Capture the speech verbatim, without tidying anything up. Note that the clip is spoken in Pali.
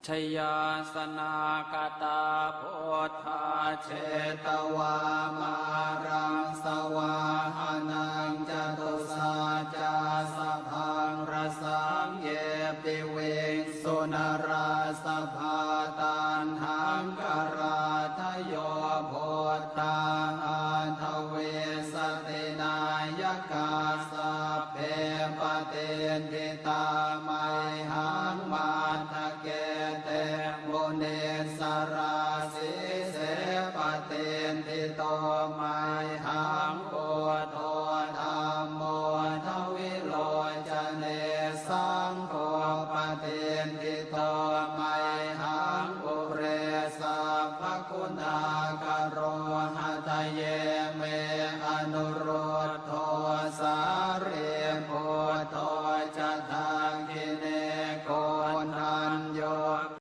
jayāsanāgatā buddhā jetvā māraṃ savāhanaṃ catusaccāsabhaṃ rasaṃ ye piviṃsu narāsabhā. Taṇhaṅkarā